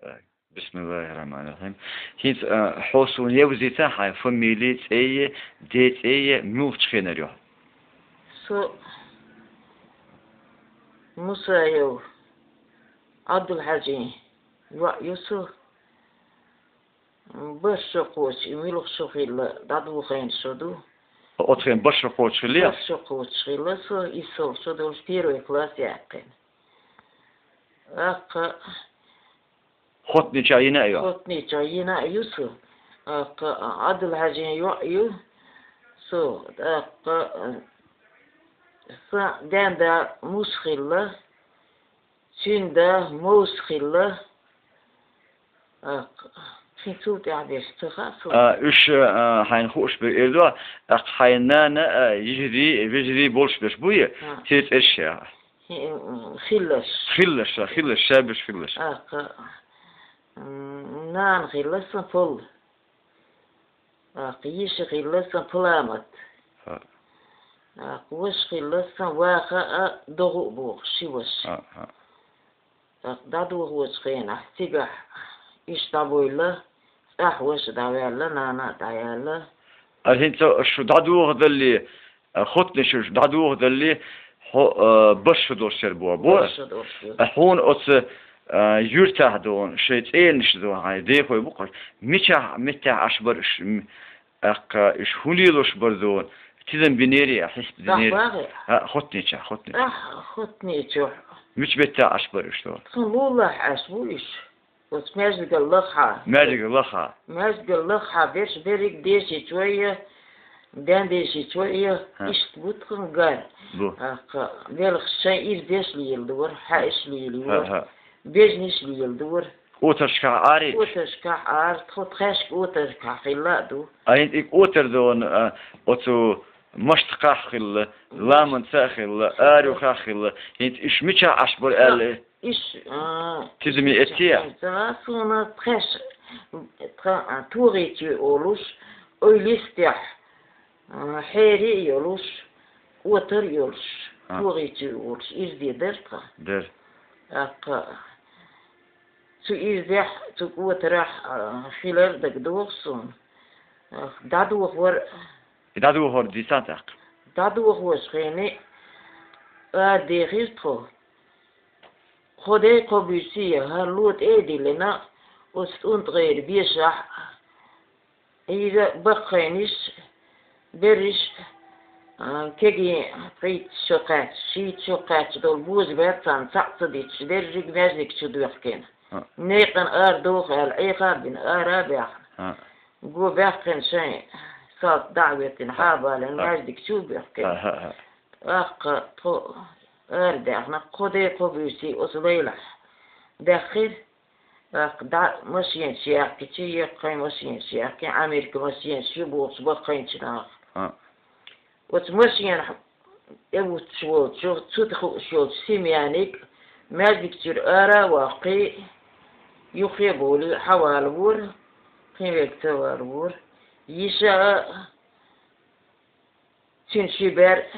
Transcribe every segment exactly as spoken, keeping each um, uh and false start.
Так. Бисмиллахир-рахманир-рахим. ХӀинца, а, хьо суна евзийта хьайн фамили, цӀе, де цӀе, муьлхачу хенара ю хьо? Со Мусаев Ӏабдулхьаджин йоӀ ю со. БархӀ шо кхочу, и муьлха шо хилла, дӀадохийна шо ду. Оцу хенахь бархӀ шо кхочу хилла? БархӀ шо кхочу хилла со, иссалгӀа шо долуш первый класс яьккхина. ТӀаккха Хоттанечохь йина а ю? Хоттанечохь йина а ю со. ТӀаккха Ӏабдулхьаджин йоӀ ю со. ТӀаккха сан ден да Мус хилла. Цуьнан да Мовс хилла. ТӀаккха кхин цул тӀаьхьа дерш ца хаьа суна. А, уьш, а, хьайна хууш берш эр ду, тӀаккха хьайн нана, а, йижарий, вежарий болуш берш буй, а, церан цӀераш а? ХӀи-, хилларш. Хилларш, а, хилларш, шаберш хилларш. ТӀаккха, м, нана хилла сан Полла. ТӀаккха йиша хилла сан Паламат. ХӀаъ. ТӀаккха ваша хилла сан Ваха а, ДогӀу а бохуш, ши ваша. ХӀаъ, хӀаъ. ТӀаккха дӀадохочу хенахь цигахь иштта дӀабевлла, цӀахь ваша дӀаваьлла, нана а дӀаяьлла. А хӀинца шу дӀадохадале, а, хоттанаш шу дӀадохадале, хьо, а, бархӀ шо долуш яра боху. БархӀ шо долуш яра. А хьуна оцу, а, юьртахь дона, шайн цӀераш дона, хьайн дехой бу-кх уьш. Мичахь меттехь Ӏаш бара уьш, м-, тӀаккха уьш хӀун лелош бара дона, тидам бинера а, хьиста динера а? ХӀаъ, хоттанечохь, хоттанечохь. ТӀаккха хоттанечохь. Мича меттехь Ӏаш бара уьш дона? Тхан муллахь Ӏаш бу уьш. Оцу маьждигал лахахь. Маьждигал лахахь. Маьждигал лахахь берш берриг дешичой, ден дешичой, иштта бу тхан гар. Бу. ТӀаккха белхаш шайн ирзеш леладора, хьаьш лелайора. ХӀаъ, хӀаъ. Бежнаш леладора. КӀотаршкахь арий? КӀотаршкахь ара, тхо тхаьшка кӀотаршкахь хилла а ду. А хӀинца и кӀотар дона, а, оцу маштакхахь хилла, ламанца а хилла, арахь хилла. ХӀинца уьш мичахь Ӏаш бара аьлла? Иш, а, тидаме эццехь? Ца, суна тхаьш, тха, а, тогӀи чу олуш, ой листехь, а, хьери а йолуш, кӀотар а йолуш, а, тогӀи чу олуш, ирзе дара тхан. Дара. ТӀаккха цу ирзехь, цу кӀотарахь, а, хилар дагадогӀу суна. ТӀаккха дӀадохор. И дӀадохор дийцахь тӀаккха? ДӀадохош хенахь арадехира тхо. Кхо де, кхо буьйса яра, хӀара ло тӀе а диллина, оцу тӀунтӀагӀеран бешахь, хӀинца баккхийнаш, берриш, а, кегий пхийтта шо кхаьчча, шийтта шо кхаьчча долу божабаьр царна цхьаъ ца дитча, дерриг маьждиг чу доьхкина. А. Некъан арадоху аьлла, Ӏеха а бина, ара а баьхна. А. Го баьккхина шайн салт дӀа а веттина, хьа а балийна, а, маьждиг чу а боьхкина. А, а, а. ТӀаккха тхо арадаьхна, кхо де, кхо буьйса оцу лайлахь даьххира. ТӀаккха дӀа машенаш яьккхича, яккхий машенаш яьккхина, Америка машенаш ю бохуш баккхийчу наха. А. Оцу машенахь тӀе вуттуш волчу, цу тӀе хууш йолчу семьяниг маьждиг чуьра ара а воккхий, юххе а бовлий, хьавалавора, кхин верг ца валавора. Йиша а, цуьнан ши бер а,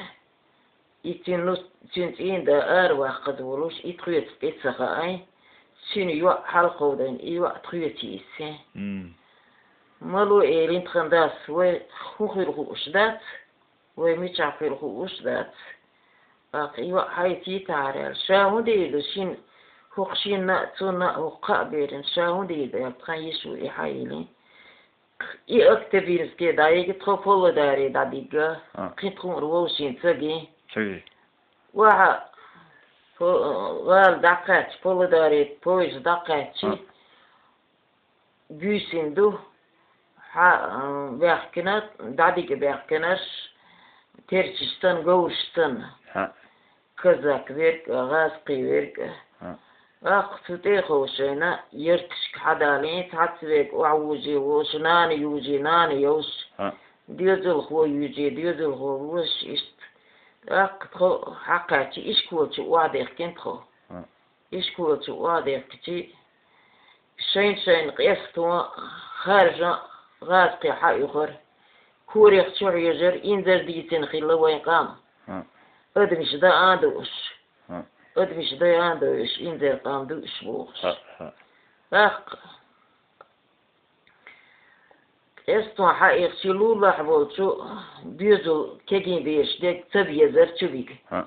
и цуьнан нус, цуьнан цӀийнан да араваккхаза волуш, и тхоьца тӀе ца хаьий, цуьнан йоӀ хьалакховдийна, и йоӀ тхоьца йисина. М. Мало элира тхан дас, вай хӀун хир хууш дац, вай мичахь хир хууш дац. ТӀаккха и йоӀ хьайцийтахьара аьлла, ша хӀун дийр ду, шина, хӀокху шинна а, цунна а хӀокху кхаа берана, ша хӀун дийр ду аьлла, тхан йиша ву и хьайиллина. И Октябрьский дӀайига, тхо Павлодаре дӀадигга, а, кхин тхуна вовшийн ца гин. Ца гин. Ваха, по-, гӀала дӀакхаьчча, Павлодаре поезд дӀакхаьчча, а, буьйсина ду, хьа, а, баьхкина, дӀадига баьхкинарш, терчаш санна, говраш санна. ХӀаъ. Казак верг а, гӀазкхий верг а. ХӀаъ. ТӀаккха цу тӀе а ховшийна, ярташка хьадалийна, цхьацца верг охьавужий, вовша нана южий, нана йовш. ХӀаъ. Доьзалхо южий, доьзалхо вовш, иштта. ТӀаккха тхо хьакхаьчча, ишколчу охьадехкина тхо. ХӀаъ. Ишколчу охьадехкича, шайн-шайн къесто, харжа, гӀазкхий хьаоьхура. Корех чу хьоьжура, инзар дийцина хилла вайн къам. ХӀаъ. Адамаш даа а дууш. ХӀаъ. Адамаш даа а дууш, инзар къам дууш бохуш. ХӀаъ, хӀаъ. ТӀаккха къестон хьаихчи лулахь волчу доьзал кегий бераш дерг ца безар чу вига. ХӀаъ.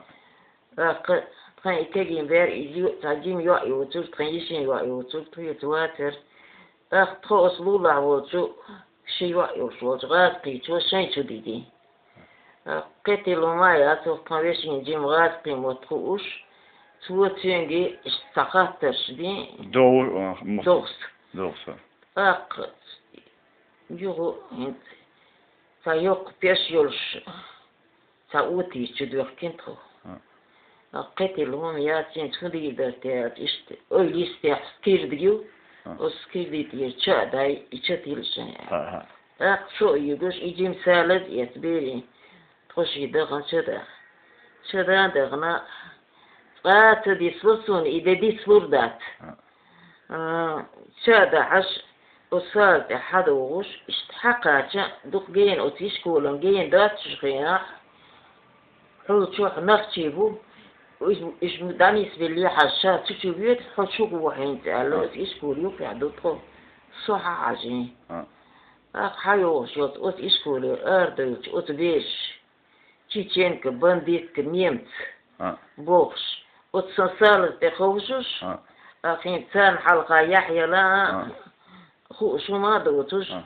ТӀаккха тхан и кегий бер и ю-, цхьа жима йоӀ йоцург, тхан йишин йоӀ йоцург, тхоьца вацар. ТӀаккха тхо оцу лулахь волчу ши йоӀ йолуш волчу гӀазкхийчо шайн чу диги. Кхетийла хӀума а яц, тхан вешин жима гӀазкхийн мотт хууш, цо цуьнга иштта цхьа хаттарш дин. Догу-, а, мотт. Догус. Догус. ТӀаккха юха хӀинца цхьа йоккха пеш йолуш, цхьа отийчу доьхкина тхо. А. Кхетийла хӀума яц, хӀинца хӀун дийр дара те аьлча, иштта ойла йистехь скирда ю, а, оцу скирди тӀера ча а дай, и ча тилла шайн аьлла. ХӀаъ, хӀаъ. ТӀаккха со а йигуш, и жима салаз эца берийн, тхо ший дахана ча дан. Ча дан а дахана, цкъа а ца дицлура суна, и де дицлур дац. ХӀаъ. А, ча а дахьаш, оцу салаза тӀе хьадогӀуш, иштта хьакхача, дукха гена оцу ишколан гена доццуш хенахь, хьул чохь нах чий бу, уьш, уьш дӀанисбеллехьа ша цу чу воьду, хьо чу гӀо хьуьнца аьлла, оцу ишкол юххехь ду тхо, со хьахьажийна. ТӀаккха хьайогӀуш йоцу оцу ишколера арадевлча оцу бераш, чеченка, бандитка, немец бохуш, оцу сан салаза тӀе ховшуш, а, хин царна хьалха яхь яла, а, хууш хӀума а доцуш, а,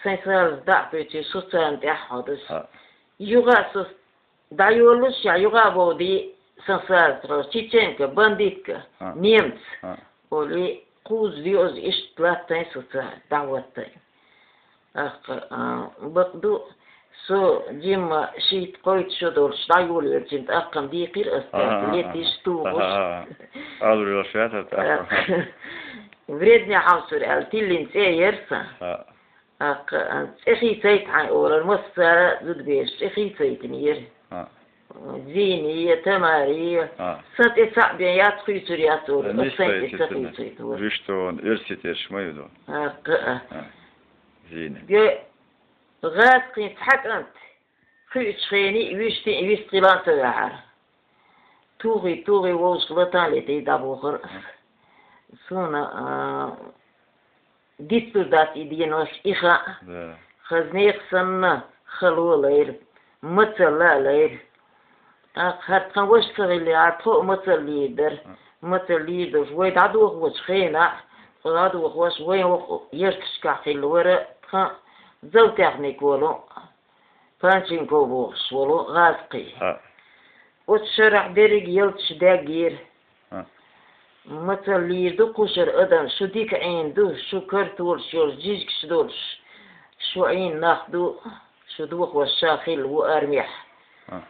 сайн салаза дӀа а кхуьйций, со царна тӀаьхьа хьодуш. А. Юха а со дӀайолуш, я юха а бовдий сан салаза тӀе, чеченка, бандитка, а, немец, а, олий, кхузза доьаза иштта латтайн со царна, дӀахӀоттайн. ТӀаккха, а, бакъду, со жимма шийтта-кхойтта шо долуш дӀайолаелчина тӀаккха-м дийхира ас, тӀаккха летиш тухуш. Ага. Алур йолуш яц аса тӀаккха. ТӀаккха вредный хьовсур аьлла, тиллина цӀе яра сан. А. ТӀаккха, а, цӀе хийцайта хьайн олар, массара а зудабераш цӀе хийцайтинера. А. Зийни, Тамари, а, сан тӀе цхьаъ бен яц, хуьйцур яц олар, ас сайн тӀе ца хийцайта вара. Вуьшта вон, эрсий тӀерш ма ю ду. ТӀаккха, а. А. Зийна. Ге, гӀазкхийн цхьа кӀант, кхуьучу хений, вуьшта а вистхила а ца ваьхьара. Тухий, тухий вовшах латан летий дӀабохура ас. Суна, а, дицлур дац и денош, и хаа. Да. Хазнех санна, хало а лайра, мацалла а лайра. ТӀаккха хӀара тхан ваша ца хиллехьара, тхо а мацалла лийр дара. Мацалла лийр долуш, вай дӀадохочу хенахь, тхо дӀадохош, вайн вокху ярташкахь хилла вара тхан зоотехник волу, Панченков бохуш волу гӀазкхий. А. Оцу шарахь дерриг ялташ даьггера. А. Мацалла лийр ду кхушара адам, шу дика Ӏийна ду, шу картолаш йолуш, жижигаш долуш, шу Ӏийна нах ду, шу дохош ша хилла ву армехь. А.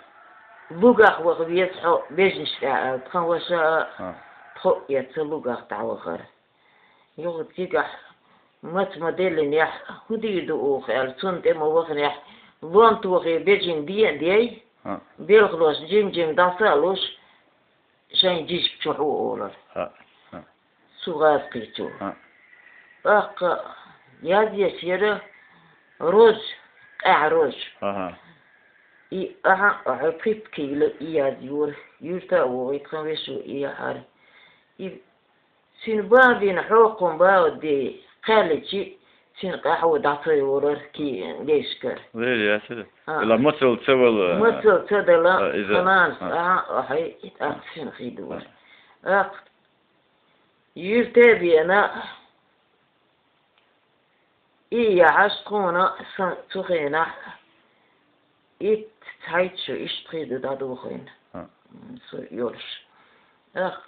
Лугах ваха веза хьо бежнаш тӀехь аьлла, тхан ваша а, а, тхо а эцца лугах дӀавахара. Юха цигахь маца ма деллинехь, хӀун дийр ду оха аьлла, цунна тӀе ма ваханехь, лом тохе бежина де а дей, а, белхалош жим-жим дӀаса а луш, шайн жижиг чу хьо олар. А, а. Цу гӀазкхийчо. А. ТӀаккха язъеш яра рожа, къаьхьа рожа. Ага. И ахьа, ахьа пхийтта кийла и язйора, юьрта а вогӀий тхан вешо и яхьара. И цуьнан бан бина хьокхун бан де кхаьлличи, цуьнан къаьхьо дӀа ца йолар ки-, гейшкара. Леррина яцара? А. Ила мацалла ца вала, мацалла ца дала, а, иза, хананас, а, ахьа, ахьа, и тӀаккха цуьнан хи дора. А. ТӀаккха Юьрта а бена, и яхьаш тхуна сан цу хенахь итт цхьайтта шо иштта хир ду дӀадохийна. А. М, со йолуш. Ах,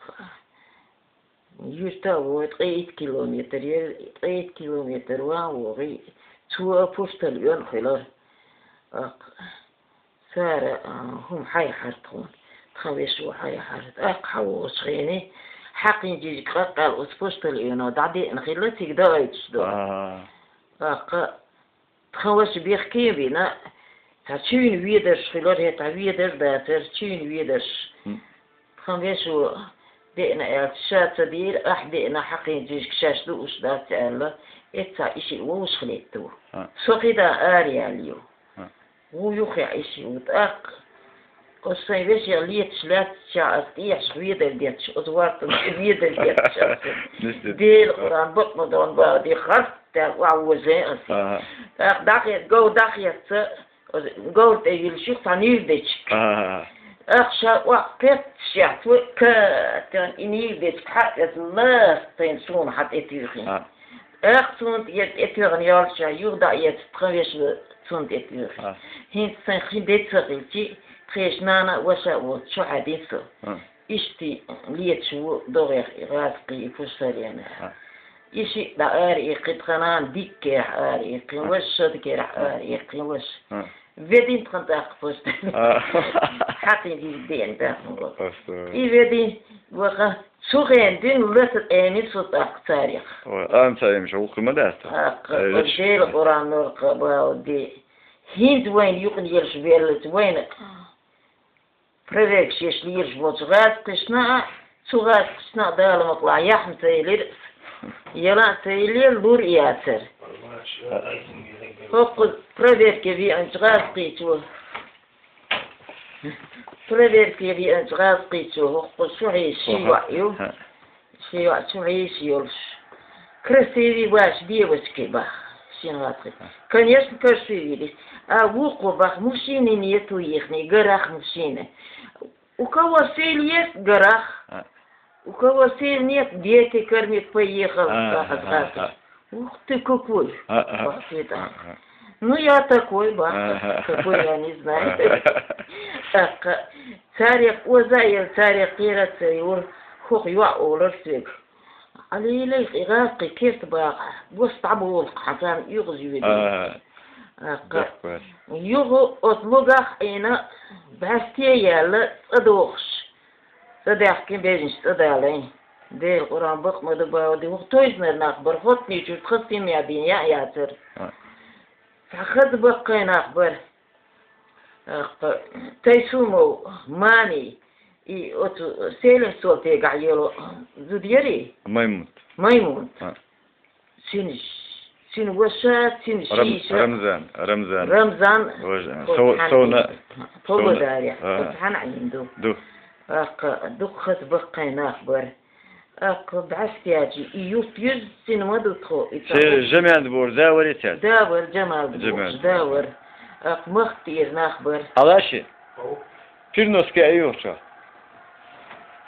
юьрта а вогӀий, ткъе итт километр яра, ткъе итт километр ван а вогӀий, цо а пуштал оьнна хилар. Ах, Цара, а, хӀума хьайхьара тхуна. Тхан вешо хьайхьара. ТӀаккха хьан вогӀучу хене, хьакхин жижиг къакъаьлла оцу пуштал оьно дӀадеана хилла, цига дагӀуьйтуш ду. А. ТӀаккха тхан ваша бехке а бина, цхьа чуьйна ведарш хилар, хӀета ведар а дацара, чуьйна ведарш. Хм. Тхан вешо деана аьлча, ша ца дийра, ахь деана, хьакхин жижиг шаьш дууш дац аьлла, эццахь и шиъ вовшахлетта ву. А. Со кхидӀа араяьлла ю. А. Ву юххе Ӏийша ву тӀаккха. Оцу сайн вешех леташ лаьттача ас тӀехьашха ведар детташ, оцу вартан тӀе ведар детташ ас. Нисдетташ. Дела Къуръан бакъ ма дон баха ди харц тӀе ваха вожен ас. Ага. ТӀаккха дӀахе-, гов дӀахецца, оцу гов тӀе вилла шух цхьа нийр дечиг. Ага. Ах ша ваха кхетташ яц, вай ка, тан и нийр дечиг хьаэца лаьца тайна суна хьа тӀе туьйхина. Ага. Ах, цунна тӀера тӀетоьхна йолча, юха дӀа эца тхан вешан цунна тӀе туьйхира. А. ХӀинца сайн хин де ца хилчи, тхешан нана а, ваша а воцу чу хьаьдина со. А. Иштта леташ ву догӀех и гӀазкхий, и пушсаренах. А. И шиъ дӀа ара иккхи, тхан нана диккех ара иккхи, а, ваша шадгерах ара иккхи, ваша. А. Ведин тхан тӀаккха пушта. А. Хьакхин дийр деана тӀаккха. Аса. И ведин ваха Цу хенан дуьйна ласа Ӏемина со тӀаккха царех. Ой, амца Ӏемина ша вукху ма дац. ТӀаккха, э, оцу Дела Къуръан нур кхаъ баха де. ХӀинца вайна юкъана елаш веллалц вайна проверкаш еш лелаш болчу гӀазкхашна а, цу гӀазкхашна а Дала мукъалахь яхьма ца елира, яла а ца елира, лур а яцара. ХӀокху проверке веанчу гӀазкхийчо Проверке веанчу гӀазкхийчо хӀокху шо хьийза ши йоӀ ю. Ши йоӀ чу хьийза йолуш. Красивый ваша девочки бах. Шина гӀазкхи. Конечно, красивый. А вукхо бах мужчины нету ихний, горах мужчины. У кого сил есть, горах. У кого сил нет, дети кормить поехал, а, бах, а, гӀазкхи. А. Ух ты какой! А, а. Бахсита. А, а. Ну, я такой, бах, а, а, какой, я не знаю. А, а. ТӀаккха царех оза а елла, царех кхера а ца йора, хӀокху йоӀа олура соьга. Ӏалийлайх и гӀазкхи керта баха, бос дӀаболу хьан царна оьгӀаз йоьду. А, а. ТӀаккха юха оцу лугах Ӏийна бӀаьсте а яьлла, цӀа дохуш. ЦӀа даьхкина бежнаш цӀа далайн. Дела Къуръан бакъ ма ду баха де, хӀокху тойзанара нах бара, хӀоттанийн чуьра тхан симъя бийна яа яцара. А. Цхьа хаза баккхий нах бара. Ахпа, Тайсумов Мани, и оцу Селин стол тӀегахь йолу зуда яри? Маймунт. Маймунт. А. Цуьнан, цуьнан ваша, цуьнан шиша. Рамзан, Рамзан. Рамзан. Вож-, Хо-, Сов-, Хьан-, Совна, Совна. Павлодаре. А. Оцу хьан Ӏийна ду? Ду. Аккха, дукха хаза баккхий нах бара. Аккха, бӀаьстячи, и юрт юьззина ма ду тхо, и Се-, цхьа Жамалд бора, да, вари цаьрца? Да, вара, Жамалд бора, Жамалд. Да, вара. Аккха, махка тӀера нах бара. Алаши? Переноски айохча.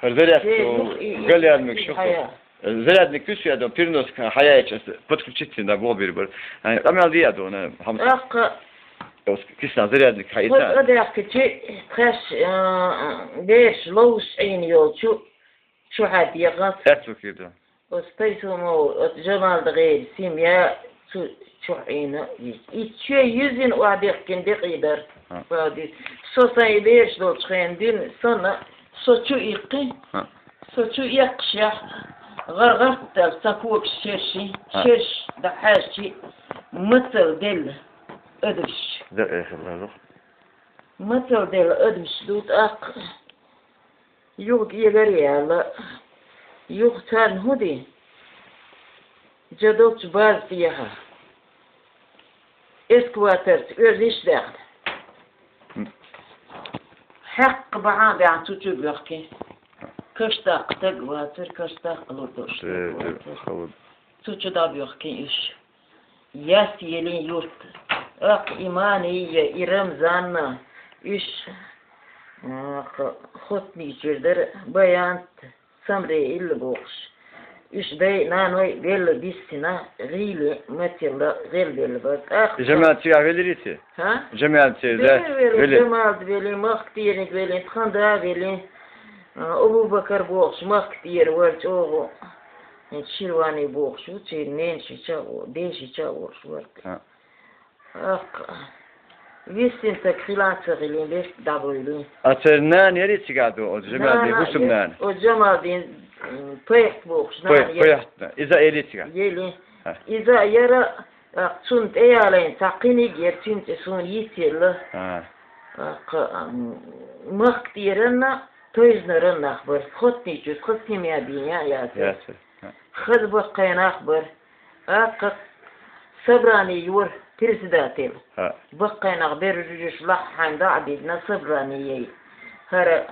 ХӀара зарядка, Се, ну, и, и, галярмик и шух. Хая. Зарядник куьсу я дон, перенос хьаяйча, подключиться на бобир бар. Ай, къамел дия дон, хамса. Аккха. Кисна зарядник хьайта. Вот, вот, я хочу, тхеш, э, берш ловш Ӏийна йолчу, чу хьаддегӀант. Эрцу кирда. Вот, Тайсумов, вот, Жамалда гӀери, семья, цу, чу Ӏийна. И чу юьзина охьадехкина декъий дара. А. Бади. Со сайн берш долчу хенан дуьйна, санна, со чу иккхи. А. Со чу эккхашехь, гӀар-гӀарт даьлла сан когаш шерши, а, шерш дӀахьаьжчи, мацалла делла адамаш. Дакъа эхилла. Мацалла делла адамаш ду тӀаккха. Юха кӀелара яьлла. Юха царна хӀун ди? Жа долчу база тӀехьа. Эскаваторца оьзда йиш даьхна. Хьаькхна бахьана баьхна цу чу боьхкий. Каш даккха стаг вацара, каш даккха лур долуш стаг вацара. Цу чу дӀабоьхкий уьш. Яс елин юрт. Аккха и Мания, и Рамзанна, уьш, аккха, хӀоттанийн чуьра дара Баянт, Самре илла бохуш. Уьш дай, наной велла биссина, гӀийли, мацалла, гӀелбелла бара. ТӀаккха Жамалд цигахь велирий те? ХӀа? Жамалд цигахь, да? Велира, велира, велира. Жамалд велин, махка тӀерниг велин, тхан да велин. А, Абу-Бакар бохуш, махка тӀера вара чӀогӀа. Ширвани бохуш ву, церан ненан шича а, ден шича а волуш вара. ХӀа. Ах, виссина стаг хила а ца хилин, беш дӀабуьйлу. А церан нана яри цигахь ду, оцу Жамалдин хӀусамнана? Оцу Жамалдин, м, пайхта бохуш, нана яри. Пайхта. Иза а яри цигахь? Яри. Ха. Иза а яра, ах, цунна тӀеялийна цхьа кхиниг яра, цуьнан цӀе суна йицъелла. Ха. Ах, м, махка тӀеранна, тойзанаран нах бара. ХӀоттанийн чуьра, тхан семья бийна яцара. Яцара. Ха. Хаза баккхий нах бара. Аккха собрание йора председатель. ХӀа. Баккхий нах берриш лаххьанна дӀа а дигна собрание яй. ХӀара,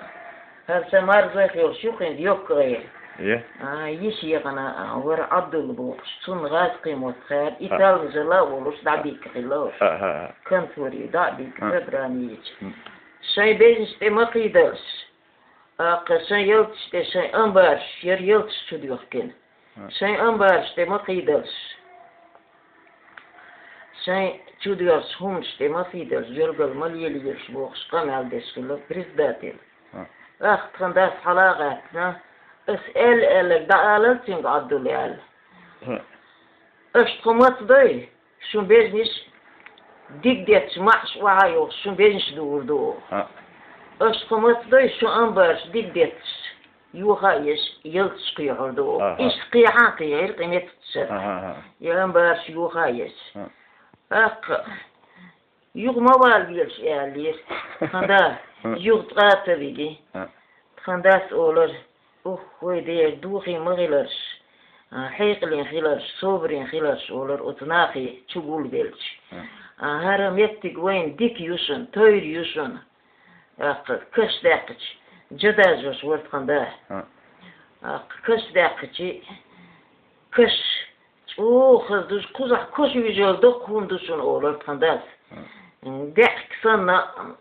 хӀара сан марзой хилча юххе йоккха гӀайра. Е? А, йиша яхана, а, вара Ӏабдулла бохуш, цунна гӀазкхий мотт хаьара, и талмажалла а волуш, дӀабигга хилла уьш. А, а, а. Конторе дӀа а бигга, программа йича. Шайн бежнаш тӀе ма кхийдалаш. ТӀаккха шайн ялташ тӀе шайн амбараш, яра ялташ чу доьхкина. Шайн амбараш тӀе ма кхийдалаш. Шайн чу доьрзучу хӀуманаш тӀе ма кхийдалаш, жоьргал ма лелаелаш бохуш, къамел деш хилла председатель. ТӀаккха тхан дас хьала а гӀаьттина, ас аьлла-аьлларг дӀаалал цуьнга Ӏабдулла аьлла. Аша тхо маца дой? Шун бежнаш диг детташ, маӀаш охьа а йохуш, шун бежнаш дуур ду оха. Аша тхо маца дой, шун амбараш диг детташ, йоха а еш, ялташ кхоьхьур ду оха. Иштта кхехьа а кхехьира, кхин меттигаш шара. И амбараш йоха а еш. ТӀаккха юха ма валавелаш, аьллера. Тхан да, юха цкъа а ца виги. Тхан дас олар: «Ух, вай дера, дохийна ма хиларш, а, хьекъале хиларш, собаре хиларш», — олар оцу нахе чу гулбелча. А, хӀара меттиг вайна дика ю шуна, тойра ю шуна. ТӀаккха каш даьккхича, жа дажош вара тхан да. ТӀаккха каш даьккхича, каш чӀогӀа хаза ду шуна, кхузахь каш вижар доккха хӀума ду шуна, олар тхан дас. ДаьӀахк санна,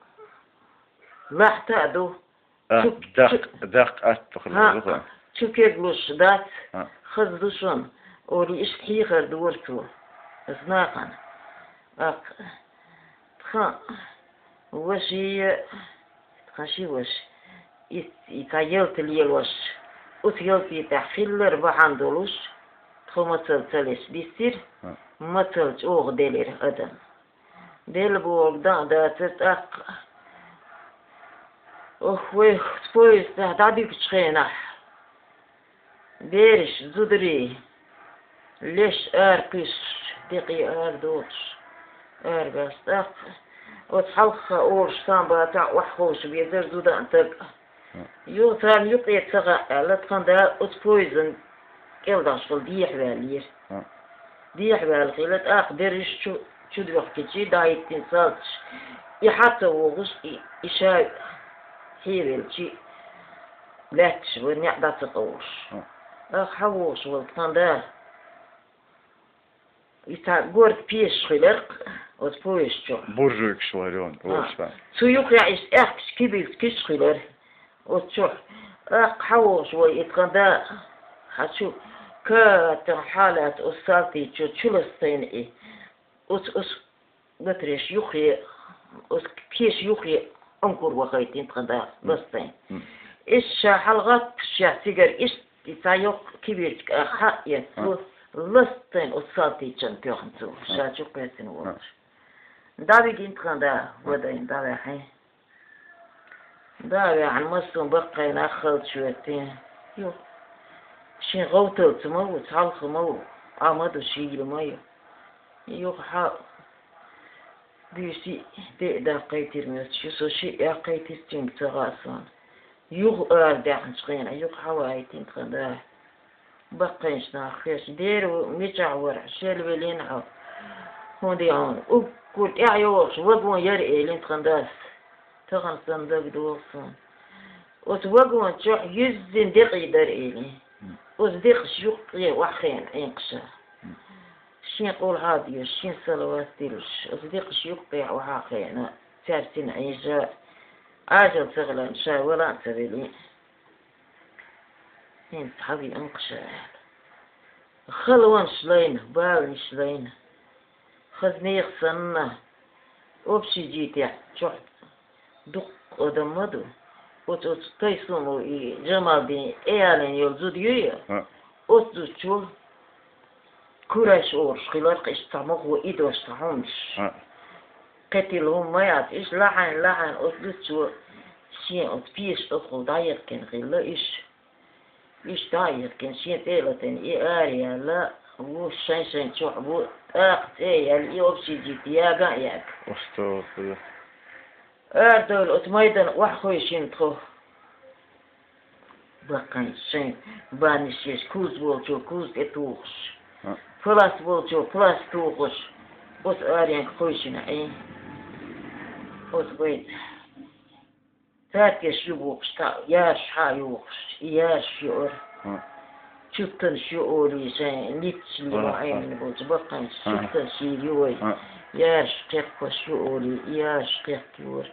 лахьта а ду. А, чу-, даккха, чу-, даккха атта хилла хӀаъ, ду-кх. Чу кеглуш дац, хаза ду шуна, олий, иштта хьехар дора цо, аса нахана. ТӀаккха тхан ваши, тхан ши ваша, и, и цхьа ялта лелош, оцу ялте тӀехь хиллар бахьана долуш, тхо мацалла ца леш диссира, мацалла чӀогӀа делира адам. Делла бохург дан а дацара тӀаккха. Ох, вай, оцу поездехь дӀадуьгучу хенахь, бераш, зударий, леш ара кхуьссуш, декъий ара доцуш, ара баьхча тӀаккха. Оцу хьалха олуш самбатахь охьаховша везара зуда а, стаг а. Юха царна юкъе ца гӀа аьлла, тхан да оцу поездана кӀел дӀашхула дехьаваьллера. Дехьаваьлла хилла, тӀаккха берриш чу, чу доьхкичи, дӀахӀиттина салташа. И хьа ца вогӀуш, и, и ша хьевелчи, лаьтташ вара, неӀ дӀа ца къовлуш. ТӀаккха хьа вогӀуш волу тхан да. И цхьа горга пешаш хиларх оцу поезд чохь. Буржуйкаш вара, а, вовшашка. Цу юххехь иштта аьхкаш кибилц киш хилар оцу чохь. ТӀаккха хьа вогӀуш вай и тхан да, хьа чу катар хьалаьцна оцу салтичо чу ластийна и. Оцу, оцу гатареш юххе, оцу пешаш юххе онкур вахийтина тхан да, ластийна. Иштта ша хьалагӀатташ, ша цигара иштта и цхьа йоккха кибилчка хьа а эцна, ластийна оцу салтичанна тоьхна цо, ша чу кхоьссина волуш. ДӀавигина тхан да, вадийна дӀаваьхьина. ДӀа а ваьхьна, массо а баккхий нах халча хӀоьттина. Юха. Шен гӀовталца ма ву, цхьалха ма ву, Ӏа ма ду, шийла ма ю. Юха хьа буьйса де а даккхийтира моьттуш, со шиъ яккхийтира цуьнга ца гӀа суна. Юха арадаьхначу хенахь, юха хьа ваийтина тхан да. Баккхийчу наха хезча, дера ву, мичахь вара, шел велина хьо. ХӀунда хьуна, уггар тӀаьхьа йогӀуш вагон яра, элира тхан дас. Тахана санна дагадогӀу суна. Оцу вагон чохь юьззина декъий дара, элира. Оцу декъаш юккъе охьахиъна Ӏин кхаша. Шен къулхьа а доьшуш, шен салават а диллуш, оцу декъаш юккъехь охьахиъна, цаьрца цхьаьна Ӏийжа, Ӏажал ца хиларна, ша вала а ца велира. ХӀинца хьа виъна кхаша аьлла. Халонаш лайна, баланаш лайна. Хазнех санна, общежитехь чохь дуккха адам ма ду. Оцу, оцу Тайсумов и Джамалдин тӀеялийна йолу зуда юй? Оцу зудчо кураш олуш хиларх, иштта цхьа мохо идош цхьа хӀуманаш. Кхетийла хӀума ма яц, иштта лахьийна, лахьийна оцу зудчо шен оцу пешан тӀехула дӀаехкина хилла иша. Иштта дӀа а йихкина, шен цӀе а латийна, и араяьлла, ву шайн-шайн чохь ву, тӀаккха цӀе а яьлла, и общежитие яга а яга. Астагфирулла. Арадевлла оцу майдана охьахевшина тхо. Баккхийчу шайн баннаш еш, куз волчо куз тӀе тухуш, пласт волчо пласт тухуш, оцу аренга кхевшина Ӏийна. Оцу вайн Патеш ю бохуш, тӀаккха яраш хьа а юхуш, и яраш юара. Чуттанаш ю олий шайн ниццаш лело Ӏемина болчу баккханча чуттанаш йой, яраш кхекхош ю олий, и яраш кхекхора,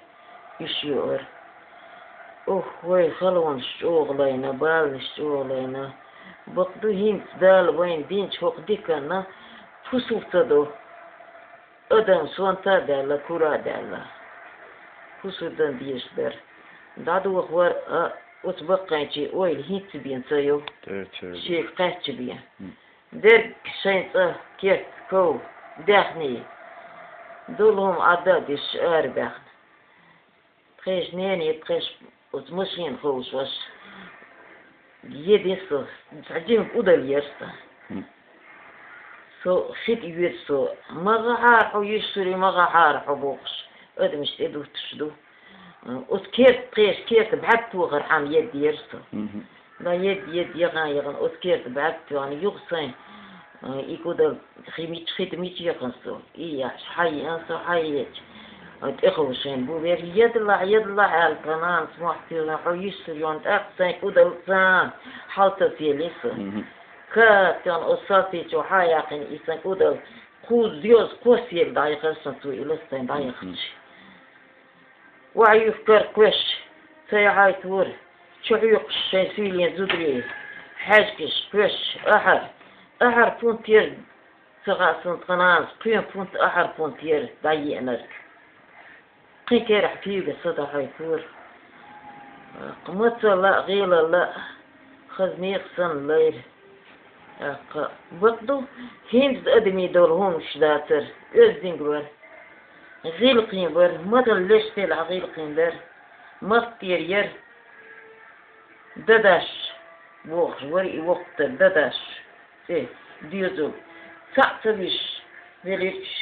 уьш юара. Ух, вай, халонаш чӀогӀа лайна, баланаш чӀогӀа лайна. Бакъду, хӀинца Дала вайна динчу хӀокху диканна пусал ца до. Адам сонта а даьлла, кура а даьлла. ХӀусурдан дезаш дара. ДӀадохор а, оцу баккхайчийн ойла хӀинцца бен ца йо. Шега кхаьчча бен. Дерг шайн цӀа, керт, ков, даьхний. Долу хӀума Ӏадда а дисча арабаьхна. Тхешан нене, тхешан оцу машина ховшош, едира со, цхьа жимма удал яра сан. Со хи тӀе йоьду со, ма гӀахьара хьо, йиш суьрий, ма гӀахьара хьо бохуш, адамаш тӀедуттуш ду. Оцу керта, тхешан керта бӀаьрг тохархьама едда яра со. ДӀа едда, едда, яхана, яхана, оцу керта бӀаьрг тоьхна, юха сайн, э, и кудал хи мича, хи тӀе мича яхана со. И яхаш, хьайеана со, хьаеча, э, тӀехула шайн бу вер. Едалахь, едалахь, аьлла, тхан нанас мохь туьйхна, хьо йиш суьрий, тӀаккха сайн кудал цхьа хьалатасаелира со. Ка тоьхна, оцу салтичо хьа а яьккхина, и сайн кудал кхузза доьза кхоссаелла дӀаяхара сан цо, и ласта сайн дӀаяхча. Охьаюьхкара кхоьш ца яхьайтора, чу хьоькхуш шайн суьйлийн зударий, хьаьжкӀаш кхоьш ахьар, ахьар пунт яра, ца хаьа суна тхан нанас, кхоьн пунт, ахьар пунт яра дӀаеанарг. Кхин керахь куьйга ца дахьайтора. Мацалла а, гӀелалла а, хаза мекха санна лайра. ТӀаккха бакъду, хӀинца адамийн долу хӀуманаш дацара, оьзданг вара. ГӀиллакхин вара, мацалла леш делахь гӀиллакхин дара. Махкера яра. Дадаш бохуш вара и воккха дадаш. ЦӀе доьзал. Цхьаъ ца вуьсуш велира уьш.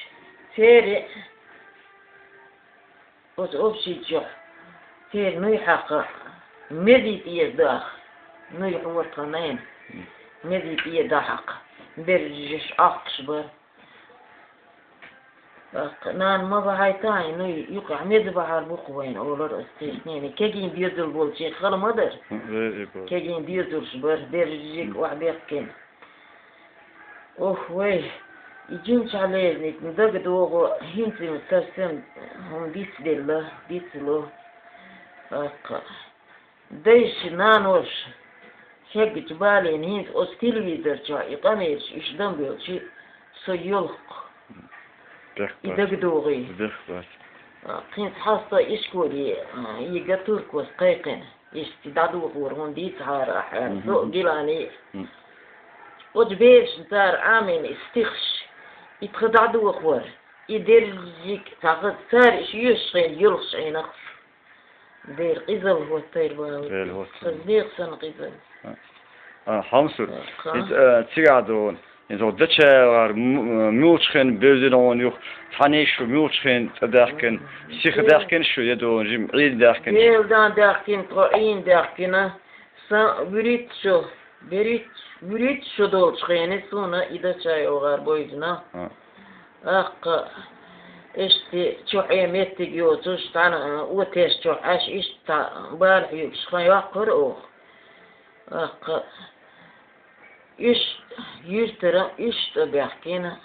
Церан оцу общежитехь церан нуй хьакха, мезий тӀе еза даха. Нуй хьора тхан найна. Мезий тӀе дӀахьакха. Берриш Ӏохкуш бара. ТӀаккха нана ма бахьайта хьайн нуй, юкъахь меза бахьар бу-кх вайна, олура ас тешнене. Кегий доьзал болчийн хала ма дара. Кегий доьзалш бара, берриш охьабехкина. Ох, вай, и жимчохь леринарг дага догӀу, хӀинца-м совсем хӀума дицделла, дицло. ТӀаккха дайша, наноша хьегначу балийна хӀинца оцу телевизор чохь и къамелаш уьш дан боьлча, со йолу-кх. И дага догӀий. Кхин цхьа со ишколе йига туркос кхайкхина. Иштта дӀадохор хӀума дийцахьара ахьа, со а гилани. Оцу берашна цара Ӏамийна и стихаш, и тхан дӀадохор, и дерриг цхьа хаза цара иштта йоьшуш хилла йолуш Ӏийнарш. Дера къизалла хӀоттайра бала. Дера хӀоттайра. Хаза нехан санна къизалла. А, Хьамсур, иза, а, цигахь догӀун. Иза хӀокху Дачаевгара м-, муьлхачу хенахь бевзина хьуна юха, цхьаьна шу муьлхачу хенахь цӀа даьхкина, сиха даьхкина шу, я догӀун, жима Ӏийна даьхкина шу? Гелдан даьхкина, тхо Ӏийна даьхкина, сан вуьрхӀитта шу, берхӀитта, вуьрхӀитта шу долчу хенахь суна и Дачаевгара бевзина. А. ТӀаккха иштта чохь меттиг йоцуш, цхьана, а, отеш чохь Ӏаш, иштта бала хьоьгуш хан йоккхура оха. ТӀаккха уьш юьртара, уьш тӀе баьхкина,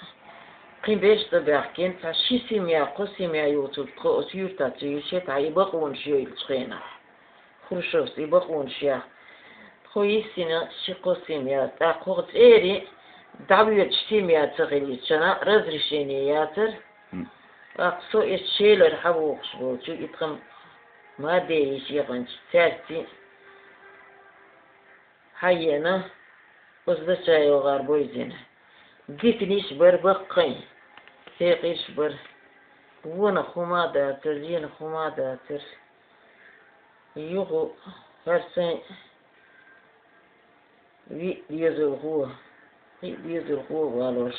кхин берш тӀе баьхкина, цхьа ши семья, кхо семья йоцург тхо оцу юьртахь ца юьйшуш, цхьа и бакъонаш йойлучу хенахь. Хрущевс и бакъонаш яхна. Тхо йиссина ши-кхо семья, тӀаккха хӀокху цӀерий дӀавоьдуш семья ца хилийча, разрешение яцара. ТӀаккха со иштта Шелара хьавогӀуш волчу, и тхан ма де йиш яханчу цаьрций хьаеана, оцу Дачаевгара бевзина. Диканиш бара баккхий, хьекъалш бара. Вонах хӀума а дацара, зенах хӀума а дацара. Юха хӀара сайн виъ доьзалхо, кхин доьзалхо а валош.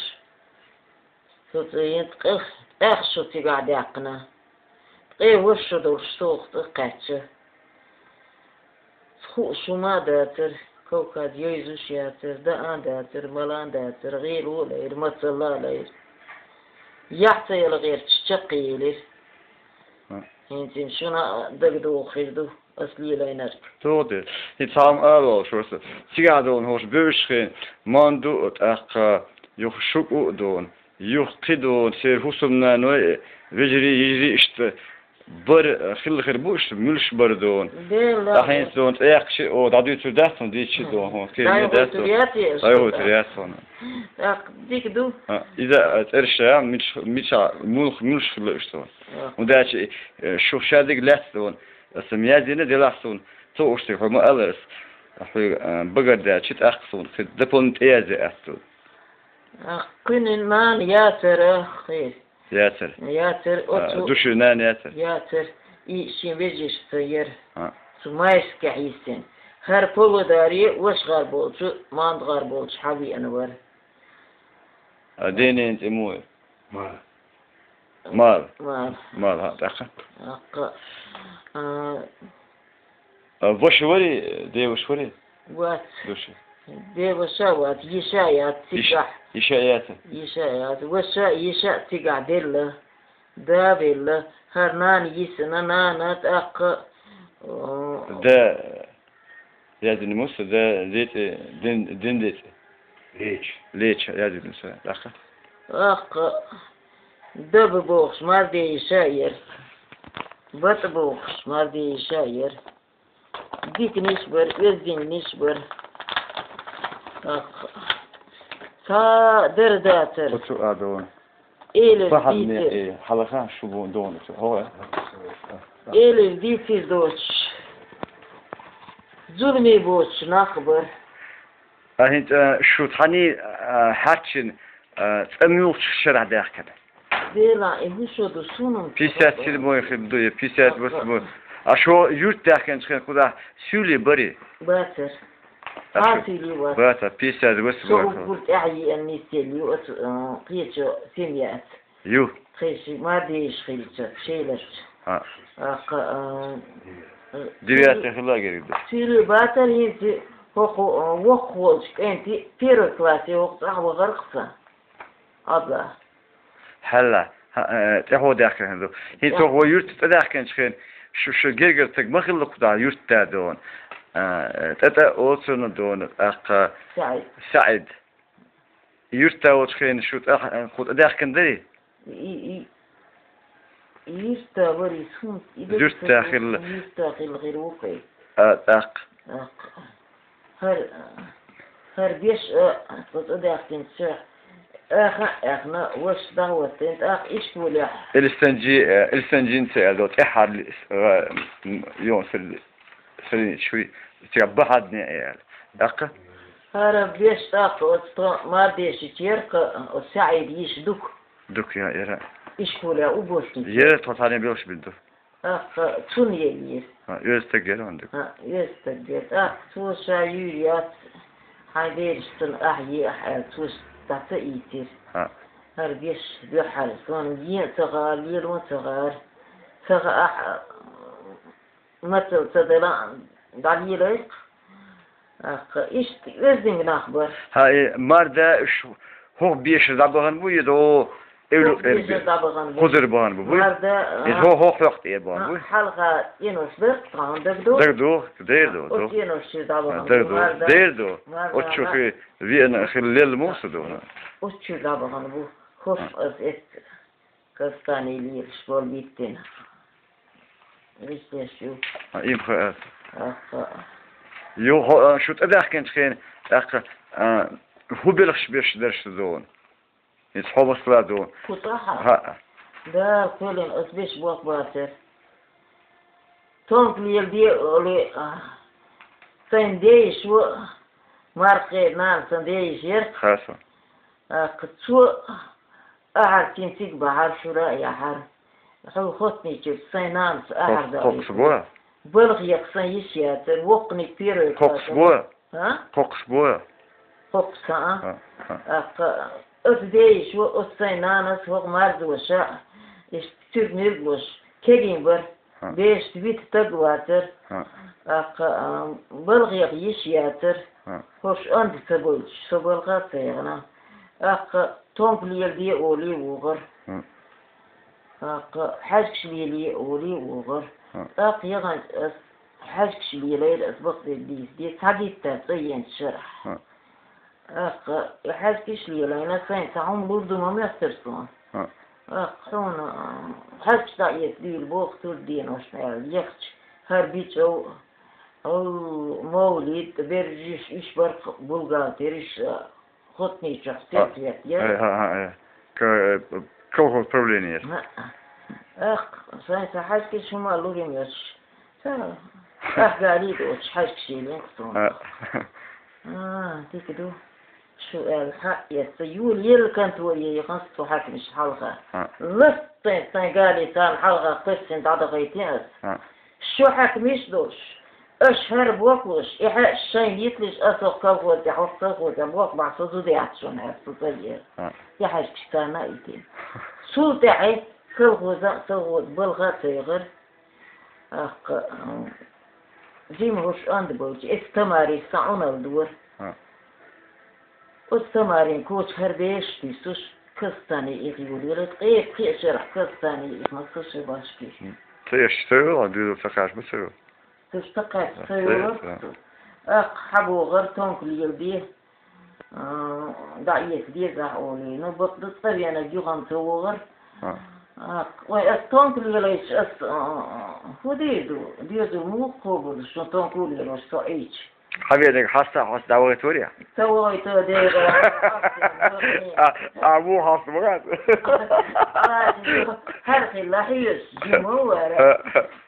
Со цӀа йина ткъех, ткъех шо цигахь даьккхина. Ткъе ворхӀ шо долуш со оха цӀа кхаьчча. Хууш хӀума а дацара, Кавказ йовзуш яцара, даа дацара, мала дацара, гӀело а лайра, мацалла а лайра. Яхь ца яла гӀерташ чаккхе елира. ХӀинца шуна а дагадогӀу хир ду. Ас лелайнарг. Тоха де. ХӀинца хьалха ала волуш вара со. Цигахь долу хӀорш бевзаш хен, ман ду а, тӀаккха юха шуьга а долу, юха кхин долу, церан хӀусамнаной, вежарий, йижарий иштта бара, хилла хир бу иштта, муьлш бара долу. Делла. Ахьа хӀинца долу цӀе яккхача, о, дӀадуьйцур дац хьуна, дийцича долу хьуна, кхин дац долу. ДӀайохуьйтур яц хьуна. ТӀаккха дика ду. А, иза, а, цӀераш а, мича, мича, муьлш, муьлш хилла иштта. А. ХӀунда аьлча, э, шу шадерг лаьцна долу. Аса ма яздина делахь суна, цо уьш стаг хьо ма ала аса. Хьоьга, а, багар даьлча, тӀаккха суна кхин дополнительно тӀеязде ас ду. Ах, кхуьнан нана яцара, хи. Яцара. Яцара, а, оцу ду шуьйра нана яцара. Яцара. И шен вежаршца яра. А. Цу Майскехь йисина. ХӀара Павлодаре ваша гӀар болчу, Манду гӀар болчу хьан веана вара. А, денен цӀе муха яра? Мара. Мара. Мара. Мара, хьа, тӀаккха? ТӀаккха. А, а, ваша варий, деваша варий? Вац. Душа. Деваша вац, йиша яц цигахь. Йиша яц? Йиша яц. Ваша, йиша цигахь делла. Да велла. ХӀара нана йисина, нана тӀаккха, о, да. Яздина муса, да, децӀе, дин, дин децӀе. Леча. Леча, яздина муса, тӀаккха. ТӀаккха, даба бохуш, мардейша яра. БатӀа бохуш, мардейша яра. Диканиш бара, оьздангалниш бара. ТӀаккха. Ца дара дацара. Оцу а дона. Элира бахьадне дийцира. Э, хьалха шу бу дону чу. ХӀора. Элира дийцира доцуш. Зуламе боцуш нах бара. А хӀинца шу тхьаний, а, хьарчина, а, цӀа муьлхачу шарахь даьхкина? Дела, и хӀун шо ду суна? Пятьдесят седьмой хир ду, я пятьдесят восьмой. А шо юрт даьхкинчу хенахь кхузахь суьйлий барий? Бацара. А шу суьйлий вац. Баца, пятьдесят восьмой. Со уггар тӀаьхьа еана нисделла ю оцу, а, кхечу семьяца. Ю. Тхайн ши мардеша хилча, шеларча. А. ТӀаккха, а, а, девятый хила гериг ду. Суьйлий бацара хӀинца хӀокху, а, воккхах волчу кӀентий первый классе хӀокху цӀахь вахара-кх сан. Ага. Хьалла, хьа, э, тӀаьхьо даьхкина ду. ХӀинца хӀокху вай юьртахь цӀа даьхкинчу хенахь, шу, шу гергара стаг ма хилла кхузахь юьртда дону. Э, тӀе-тӀе оцунна дону, тӀаккха СаӀид. СаӀид. Юьртда волчу хенахь шу тӀе, э, кху тӀе даьхкина дарий? И, и, и юьртда варий, суна и юьртда хилла. Юьртда хилла хир ву-кх и. А, тӀаккха. ТӀаккха. ХӀара, хӀара беш а, цо цӀа даьхкинчу, аьхна а аьхна, ваша дӀахӀоттийна, тӀаккха ишколехь. Эльсанджи, э, Эльсанджин ца аьлла, тӀаьххьара ли-, э, м, йон сирли-, сирли чуй, цигахь Бахьадне аьлла. ТӀаккха? ХӀара беш тӀаккха оцу тхо мардешича яра-кх, оцу СаӀида йиша дукха. Дукха яра. Ишколехь уборщица. Яра, тхо цхьаьна белхаш бина ду. ТӀаккха цунна еллера. ХӀа, оьзда стаг яра хьуна дика. ХӀа, оьзда стаг яра. ТӀаккха цо ша юьйр яц, хьайн бераш цунна ахьа е ахь аьлла, цо дӀа ца ийцира. ХӀа. ХӀара беш дуьххьара, суна ен а ца гӀара, лело а ца гӀара. Ца хаахь, мацалла ца дала, дӀалелайкх. ТӀаккха иштта оьзданг нах бара. ХӀа, и марда уьш хӀокху бешара дӀабахана бу, я до эвлу хӀокху бешара дӀабахана бу. Кхузара бахана бу, буй? Марда, и а, хӀо-, хӀокху хьокху тӀе бахана, а, буй? Хьалха цӀенош дара тхуна, дагадогӀу? ДагадогӀу, дера ду, а, оцу цӀеношчуьра дӀабахана бу, дагадогӀу, марда. Дера ду. Марда, оцу чу хи веана хила лелла муса ду? Оцу чуьра дӀабахана бу. ХӀорш, а, ас эцна. Кастани лелаш болу биттина. Вистеш ю. А, им хаьа. Аха. Ю хо-, а, шу тӀедаьхкинчу хенахь, тӀаккха, а, хӀун белхаш беш дара шу зона? Иза хьо масала зона. Кху тӀаьхьа? ХӀаъ. Да, кхоьлина ас беш боху бацара. Тонка леладе олий, а, сайн дейиш ву, маркхе нана сан дейиш яра. Хаса. ТӀаккха цо ахьар цуьнан цига бахьара, шура а яхьара. Хьо хоттанийчуьра сайн нанас ахьар даьлла. Кхокхас бу? Балхех сайн йиш яцара, воккханиг первый класс. Кхокхас бу? А? Кхокхас бу? Кхокхас, а? А, а. ТӀаккха аса дейиш ву, аса сайн нанас, хӀокху марзоша, иштта цуьрг-муьрг луш, кегий бара. ХӀа. Бешта вита стаг вацара. ХӀа. ТӀаккха, а, балхех йиш яцара. ХӀа. ХӀорш онда ца гойтуш, со балха а ца яхана. ТӀаккха тонка леладе олий вогӀара. ХӀа. ТӀаккха хьаьжкӀаш лелае олий вогӀара. ХӀа. ТӀаккха яханчу ас хьаьжкӀаш лелайра ас бакъдерг дийца, де цхьа гӀиттар цӀа енчу шарахь. ХӀаъ. ТӀаккха и хьаьжкӀаш лелайна, сайна цхьа хӀума лур ду ма моьттура суна. ХӀаъ. ТӀаккха хьуна, а, хьаьжкӀаш дӀаэца дийла боху сурт деношна аьлла, яхча, хӀара бичӀев, Ал, мовлид, берриш, иш барх бухгалтериш, а, хотничохь сертвет яра. Э, хӀаъ, хӀаъ, э. К-, э, колхоз правление яра. ХӀаъ. Эх, сайн сан хьаьжкӀаш хӀума лур ма йоцуш. Сан, ах, гали доцуш, хьаьжкӀаш елен кху суна. ХӀаъ. А, дика ду. Шу аьлла, хьаъ, эцца, юла елла контора яханс цу хьаькамаш хьалха. ХӀаъ. Лаьттан сайн гали царна хьалха кхоьссина дӀадахийтина ас. ХӀаъ. Шу хьаькамаш долуш, аша хӀара бохуш, и хьаьъ шайна йитлуш, ас оха колхоз тӀе хьо колхоза боху бахьа со зуда яц шуна аьлла, со ца ера. ХӀаъ. И хьаьжкӀаш царна а йитина. Цул тӀаьхьа колхоза а, совхоза балха а ца яхара. ТӀаккха, м, жима хӀуш онда болчу, эцу Тамарис сан Ӏуналла дора. ХӀаъ. Оцу Тамарин коча хӀара бешаш дуьсуш, кастане их юлийра, ткъе пхи шарахь кастане их ма ца ша башки. М, ца еш ца йора, дуьйла ца кхаьчба ца йора. Ца ша ца кхаьчба ца йора. Ца еш, да. Ах, хьабогӀар тонка лелабе. А, дӀаэца дезахь олий. Ну, бакъда цӀа венарг юхана ца вогӀар. А. А, вай, ас тонка лелайча, ас, а, хӀун дийр ду? Деза муха кхобур ду, шун тонка лелош со Ӏийча? Хьан венарг хьаста хьоста дӀавахийтарий? Ца вахийта, дера. А, а, ву хьаста ма вац. А, хӀара хилла хьоьжуш, жима вара.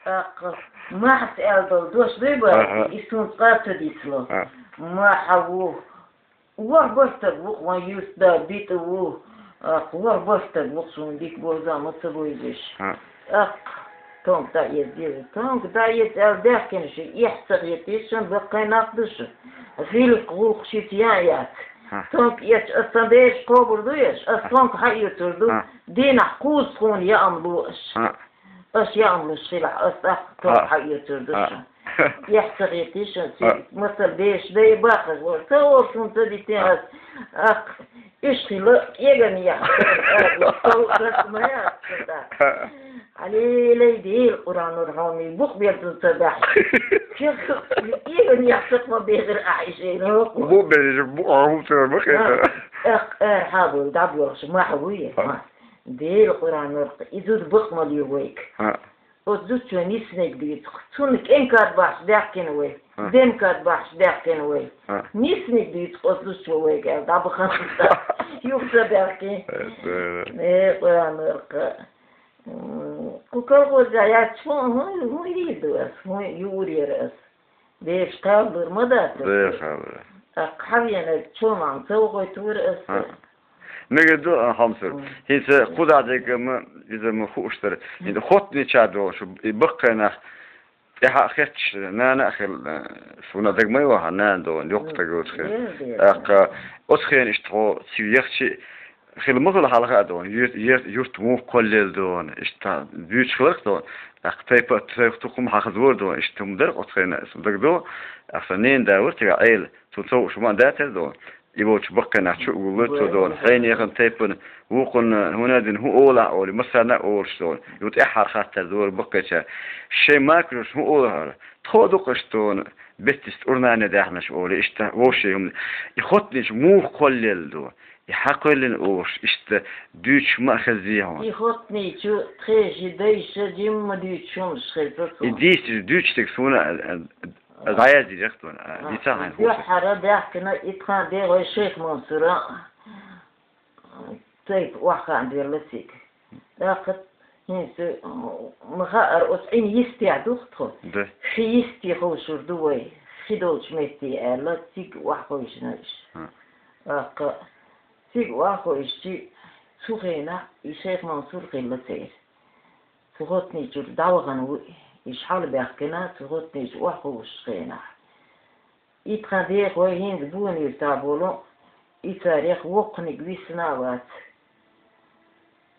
А. ТӀаккха, махьас аьлла долу дош дуй бара, аха, и суна цкъа а ца дицло. А. Махьа ву. ВорхӀ бартаг ву-кх вайн юьртда, битӀа ву, ах, ворхӀ бартаг ву-кх суна дика боза ма ца бойзуш. ХӀаъ. Ах, тонка дӀаэца деза, тонка дӀаэца аьлла даьхкина шу, эхь ца хетий шун, баккхий нах ду шу. Гилкх гӀуллакх шица ян а яц. ХӀаъ. Тонка эцча, ас сан бераш кхобур ду еш, ас тонка хьаоьцур ду, хӀаъ, дийнахь кхузза тхуна яам ло аш. ХӀаъ. Аша яам луш хилахь, ас тӀаккха товш хьаоьцур ду шу. Эхь ца хетий шун, цуьнан масал беш дай бахаш вара. Ца олуш хӀума ца дитина ас. Ах, уьш хила кӀеган яхь. Сов гас ма яц ца дахь. Хьалелай Дела Къуръанор хьоме, бух берзун ца дахь. КӀеган яхь сакъ ма бехира ахьа ишина. Бу берзиш, бу ахьа хӀума ца ма хетара. Ах, ара хьабур, дӀабоьлхуш, махьа вуй. Дела Къуръанор, и зуда бакъ ма ле вайга. ХӀаъ. Оцу зудчо нисниг дуьйцу-кх. Цунна кӀенкад бахьаш даьхкина вай, хӀаъ, демкад бахьаш даьхкина вай. ХӀаъ. Нисниг дуьйцу-кх оцу зудчо вайга аьлла, дӀабахана. Юха ца баьхкина. Э, да, да. Э, Къуръанор-кх. М, кху колхозехь яц хӀун, хӀун, хӀун йийр ду ас, хӀун юур яра ас? Бераш кхаллур ма дац аса. Бераш кхаллур. ТӀаккха хьан венарг чоман ца вахойтура аса. ХӀаъ. Мегар ду, а, Хьамсур. Мм. ХӀинца кхузахь дерг-м, иза-м хууш дара. ХӀинца хоттанича долуш, и баккхий нах тӀаьхьа а хетташ, нана а хилла, суна дага ма йохьа, нана долу, йоккха стаг йоцу хир. Мм. ТӀаккха оцу хенаш тхо цига яхча, хила ма хила хьалха а дона, юр-, юр-, юрт муха кхоллаелла дона, иштта буьйцуш хиларх дона, тӀаккха тайпа, тайпа тукхум хьахазор дона, иштта хӀума дара оцу хенахь, сан дагадогӀу, тӀаккха сан ненан да вара цигахь Ӏела, цунна ца хууш хӀума а дацара дона. И волчу баккхий нах чу а гуллура цо дона. Хьенехана тайпана, вукхунна, хӀунадина, хӀун олахь олий, массарна а олуш дона. Юха тӀаьххьара хаттар дора баккхийчара. Шайн макарш хӀун олахь ара? Тхо а ду-кх иштта дона. Беттист урнане даьхнаш олий, иштта вовшийн хӀума. И хоттанича муха кхоллаелла ду? И хьан кхоьллина олуш, иштта дуьйцуш ма а хеззий хьуна? И хоттаничу тхеши дайша жимма дуьйцуш хӀумаш хеза суна. И дийцачу дуьйцуш дерг суна, а, а, а, дӀаяздира яхтона, а, дийца хьайна хууш. Дуьххьара даьхкина и тхан дегӀой Шайх Мансура. Тайпа охьахаам делла цига. ТӀаккха хӀинца, м, ма хаара, оцу Ӏин йистехь ду-кх тхо. Да. Хи йисте ховшур ду вай, хи долчу метте аьлла, цига охьахевшина иша. ХӀаъ. ТӀаккха цига охьахевшичи, цу хенахь и Шайх Мансур хилла церан. Цу хоттаничуьра дӀавахана ву, иша хьалабаьхкина, цу хоттаничу охьаховшучу хенахь. И тхан дегӀой хӀинца Бонуьйртахь болу, и царех воккханиг висина а вац.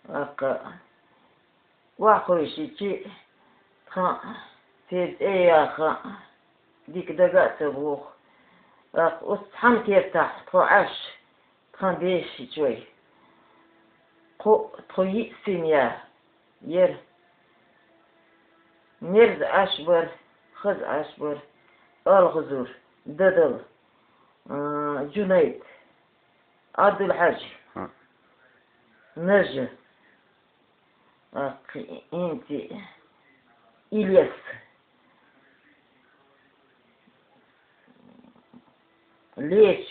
ТӀаккха охьахевшичи, тхан церан цӀе яха, дика дага а ца боху. ТӀаккха оцу цхьана кертахь тхо Ӏаш, тхан бешичой. Кхо, тхо йиъ семья яра. Мерза Ӏаш бара, Хаза Ӏаш бар, Алхазур, Дадал, а, Джунайд, Ӏабдулхьажи, хӀа, Нажа, а, кхи-, инти, Ильяс, Леч,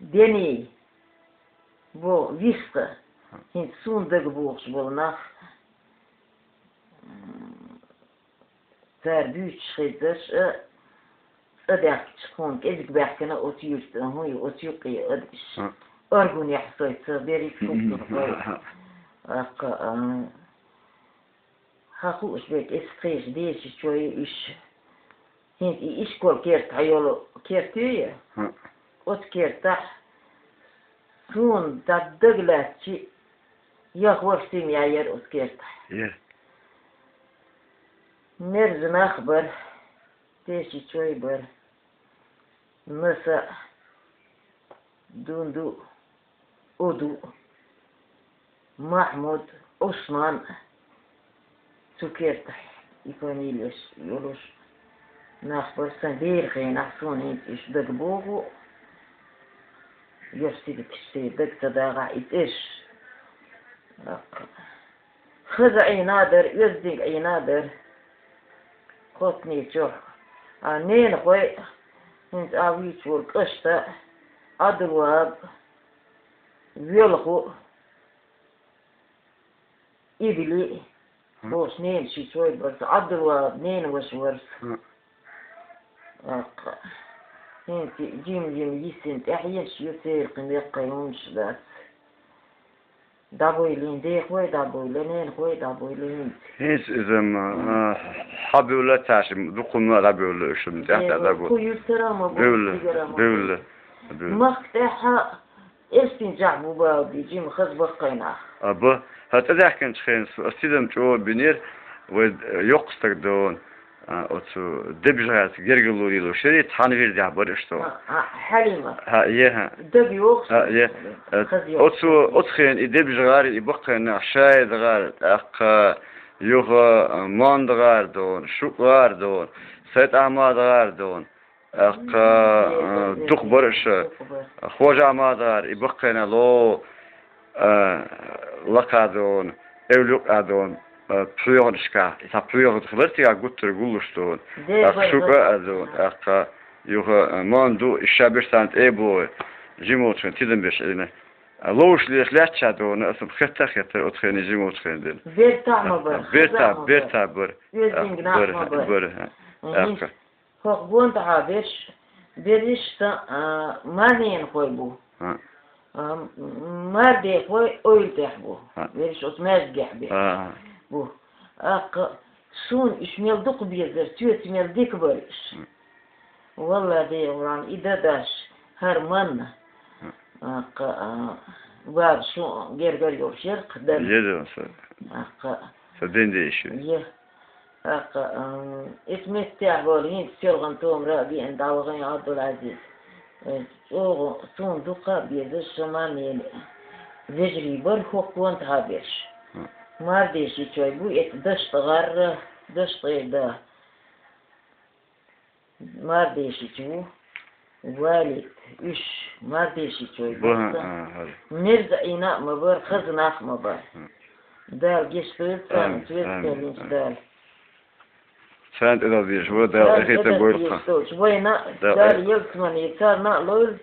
Дени, бо виста, хӀинца суна дага бохуш болу нах, м, цара буьйцуш хезаш а, цӀа даьхкича хьуна кӀезиг баьхкина оцу юьртан, хӀун ю, оцу юккъе а адабиш. Хм. Аргунехь сой ца берриг хӀуттур хой. Аккха, а, хьан хууш берг, эс тхеш дешичой уьш. ХӀинца и ишкол кертахь йолу керта ю я? ХӀаъ. Оцу кертахь суна дӀа дагалаьцчи, яхвар семья яра оцу кертахь. Яра. Мерза нах бара, дешичой бара. Наса, Дунду, Уду, Махьмуд, Ӏусман, цу кертахь и фамилеш йолуш нах бара. Сан дера хенахь суна хӀинца уьш дага богӀу, йош сибиташ се дага ца дагӀахь и цӀераш. Хаза Ӏийна а дара, оьзданга Ӏийна а дара. Хоттане чохь. А ненахой, хӀинца а вуьйцуш волу кӀашта, Ӏабдулвахьаб, Велху, Ибли, хӀм, бохуш ненан ши чой барс, Ӏабдулвахьаб ненан ваша варс. ХӀм. Аккха. ХӀинца жим-жим йисина тӀаьхьенаш ю, церан кхин меккхай хӀуманаш дац. ДӀабойла дехой, дӀабойла ненахой, дӀабойла хӀинца. ХӀинца иза-м, а, хьабевлла цаьршимма, дукха хӀума дӀабевлла уьш-м тӀаьхьа дӀабо. Кху юьртара а ма бу, бевлла, цигара а ма бу. Бевлла, бевлла. Махка тӀехьа эстинчохь бу бала ди, жима хаза баккхайнах. А, ба, хӀа, тӀедаьхкинчу хенахь ас тидам чӀогӀа бинера, вай, э, йоккха стаг дона. А, оцу дебижгӀаьрца гергарло йилла шерий цхьана вирдехь бара иштта. А, а, Хьалима. ХӀа, е, хӀа. Даг йохуш. ХӀа, е. Э, хаза йохуш. Оцу, оцу хенахь и дебижгӀар, и баккхайнах Шайдгар, тӀаккха юха, а, Мандгар дона, Шукъар дона, Сайтахьмадгар дона. ТӀаккха, а, дукха бара аша. Дукха бара. Хожа Ахьмадгар, и баккхайнах ло, а, Лакха дона, Эвлукъа дона, а, пхьоьханашкахь, и цхьа пхьоьханаш хилар цигахь гуттар гуллуш дона. ТӀаккха Шукъа а дона, тӀаккха юха, а, Манду, и ша берш царна тӀе а бохуш, жимачу хенахь тидам беш Ӏийна. А, ловш леш лаьттачохь дона, аса хетта а хеттара оцу хенахь жимачу хенахь дина. Бертахь ма бара, бертахь, хаза ма бара. Бертахь бара. Оьзданг нах ма бара. Бара, а. Мгм. ТӀаккха. ХӀокху гонахьа берш, берриш сан, а, марненахой бу. ХӀа. А, м-, мардехой ойла тӀехь бу. ХӀа. Берриш оцу маьждигехь бу. ХӀа, хӀа. Бу. Аккха, суна уьш мел дукха безара, соьца мел дика бара уьш. ХӀа. Валла, дегӀуран, и дадаш, хӀара манна. ХӀа. Аккха, а, баба, шу гергара йолуш яра-кх дан. Еда сан. Аккха. Сан ден деш ю. Е. ТӀаккха, м, эс меттехь волу, хӀинца селхана томара а веана дӀавахана Ӏабдулазиз. Э, чӀогӀа суна дукха а безаш, сан марненан вежарий бара хӀокху гонахьа берш. Хм. Мардешичой бу, эцу ДаштагӀар, ДаштагӀера да. Мардешича ву. Валид, уьш, мардешичой бу. Баха, а, хӀара. Мерза Ӏийна а ма бара, хаза нах а ма бара. Хм. Дала гечдойла царна, амин, цвет амин, кхеллинчу, амин. Дала. Царна тӀедагӀа дезаш вара, Дала, царна эхийтар тӀедагӀа бойла дезаш тхан. Долчу вайна, Дала, Дала, э, ялсамане царна а лойла,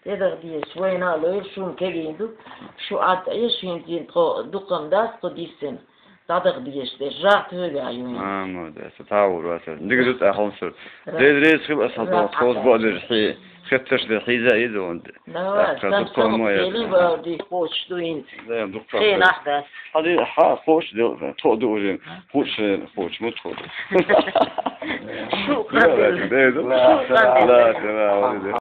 тӀедагӀа дезаш вайна а лойла, шуна кегийна ду, шу Ӏад Ӏе, шуьйна дина тхо дукха ма дац, тхо диссина. ДӀадагӀа дезаш дерш, жагӀ тевгахь ю хӀинца. А, молодец, тхьа а вур вац. Дика ду тӀаккха хьуна сур. Ра-, Дела реза хила аса хьан ра-, тхо, ра-, бакъдерш хье, хеттарш де хьийза а йида ван. Давай, тӀаккха сан дукха ма яц. Кхочуш ду хӀинца. Да, дукха. Хенахь дац. Хьан де, хьан кхочуш де, тхо ду уже. Кхочуш, кхочуш, ма тхо ду. Шу кхандел. Да, да. Шу кхандел. Да, да, да.